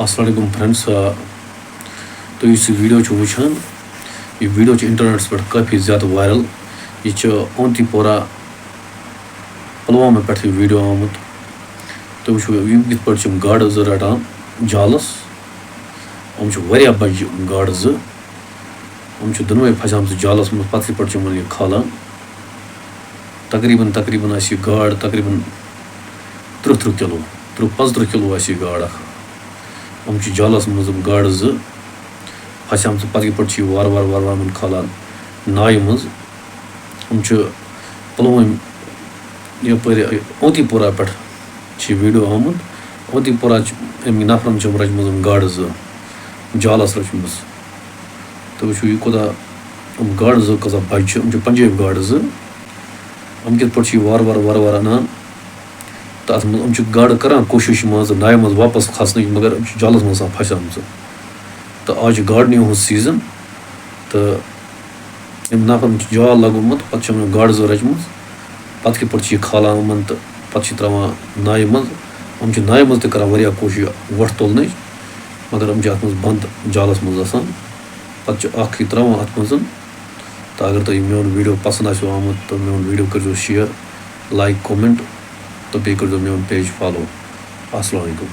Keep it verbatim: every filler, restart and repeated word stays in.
السلام علیکم friends، آ، تُہۍ یُس یہِ video چھِو وٕچھان، یہِ video چھُ internetس پٮ۪ٹھ کٲفی زیادٕ viral۔ یہِ چھُ اونتی پورہ پلوامہ پٮ۪ٹھ یہِ video آمُت۔ تُہۍ وٕچھِو، یِم کِتھ پٲٹھۍ چھِ یِم گاڈٕ زٕ رَٹان جالَس۔ یِم چھِ واریاہ بَجہِ یِم گاڈٕ زٕ۔ یِم چھِ دۄنوَے پھسیمژٕ جالَس منٛز، پَتہٕ کِتھ پٲٹھۍ چھِ یِمَن یہِ کھالان۔ تقریباً، تقریباً آسہِ یہِ گاڈ تقریباً تٕرٛہ، تٕرٛہ کِلوٗ، تٕرٛہ، پانٛژتٕرٛہ کِلوٗ آسہِ یہِ گاڈ اَکھ۔ یِم چھِ جالَس منٛز یِم گاڈٕ زٕ پھسیمژٕ، پَتہٕ کِتھ پٲٹھۍ چھِ یہِ وارٕ وارٕ، وارٕ وارٕ یِمَن کھالان نایہِ منٛز۔ یِم چھِ پُلوٲمۍ یَپٲرۍ اونتی پورہ پٮ۪ٹھ چھِ یہِ video آمُت۔ اونتی پورہ چھِ أمۍ نفرَن چھِ یِم رَچھمٕژ یِم گاڈٕ زٕ، جالَس رَچھمٕژ۔ تُہۍ وٕچھِو، یہِ کوٗتاہ یِم گاڈٕ زٕ کۭژاہ بَجہِ چھِ، یِم چھِ پنجٲبۍ گاڈٕ زٕ۔ یِم کِتھ پٲٹھۍ چھِ یہِ وارٕ وارٕ، وارٕ وارٕ اَنان تہٕ اَتھ منٛز یِم چھِ گاڈٕ کَران کوٗشِش مان ژٕ نایہِ منٛز واپَس کھسنٕچ، مگر یِم چھِ جالَس منٛز آسان پھسیمژٕ۔ تہٕ آز چھِ گاڈنٕے ہُنٛد season، تہٕ یِم نفرَن چھُ جال لگومُت، پَتہٕ چھِ یِمَن گاڈٕ زٕ رَچھمٕژ، پَتہٕ کِتھ پٲٹھۍ چھِ یہِ کھالان یِمَن تہٕ پَتہٕ چھِ ترٛاوان نایہِ منٛز۔ یِم چھِ نایہِ منٛز تہِ کران واریاہ کوٗشِش وۄٹھ تُلنٕچ، مگر یِم چھِ اَتھ منٛز بنٛد جالَس منٛز آسان۔ پَتہٕ چھِ اَکھ یہِ ترٛاوان اَتھ منٛز۔ تہٕ اگر تۄہہِ میون video پسنٛد آسیو آمُت، تہٕ میون video کٔرۍزیو share، like، comment، تہٕ بیٚیہِ کٔرۍزیو میون page follow۔ السلام علیکم۔